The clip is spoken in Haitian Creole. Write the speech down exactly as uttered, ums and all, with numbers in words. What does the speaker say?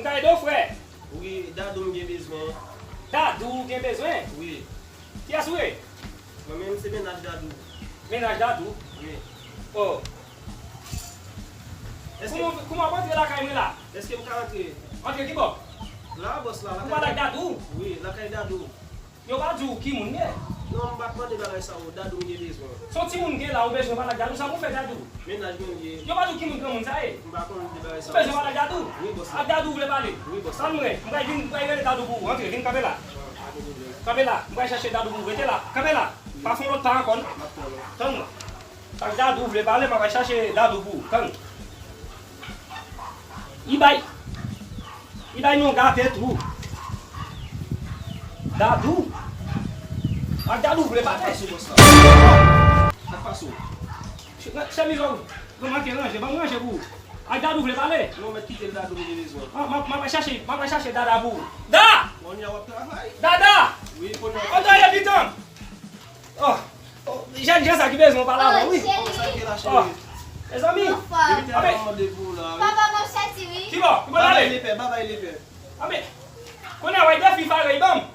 Ka ede w, frè? Wi, Dadou m gen bezwen. Dadou w gen bezwen? Wi. Kiyès ou ye? Mwen menm se mennaj Dadou. Mennaj Dadou? Wi. Oh. Èske Kouman, kouman w ap antre lakay mwen la? Èske m ka antre? Antre ki bò? La, bòs la, lakay Dadou. Ou pale ak Dadou? Wi, lakay Dadou. Yo pa di w ki moun ye? Non, m pa t mande bagay sa yo. Dadou m gen bezwen. Se yon timoun gen la, ou bezwen pale ak Dadou, sa pou w fè Dadou? Mennaj mwen l ye. Yo pa di w ki moun granmoun sa ye? M pa konn de bagay sa yo. Ou bezwen pale ak Dadou? Wi, bòs la. Ak Dadou w vle pale? Wi, bòs la. Tann mwen, m pral vin, m pral rele Dadou pou ou. Antre, vin kanpe la. Ah, pa gen pwoblèm. Kanpe la, m pral chache Dadou pou ou. Rete la, kanpe la. Pa fè yon lòt pa ankò, non? M ap tann ou. Tann mwen. Ak Dadou w vle pale, m ap al chache Dadou pou ou. Tann. Li bay, li bay non gate tou. Dadou. Ak Dadou vle pale. Sa k pase w, bòs la? Sa k pase w? Chemiz ou, ou manke ranje, ban m ranje pou ou. Ak Dadou vle pale. Non, mèt kite l, Dadou m gen bezwen. M ap, m ap, m ap chache, m ap chache Dada pou ou. Da! Kounye a w ap travay? Dada! Wi, kounye a w ap travay. Kote w ye, pitan? Oh, oh, jèn jan sa ki bezwen w pale avè w, wi. Oh, cheri. Sa k gen la, cheri? Oh, mezanmi. Depi tèlè m ap mande pou w la, wi. Papa, m ap soti, wi. Ki bò? Ki bò n ale? Babay lepè, babay lepè. Anben, kounye a, w ap de fi fare, ban m.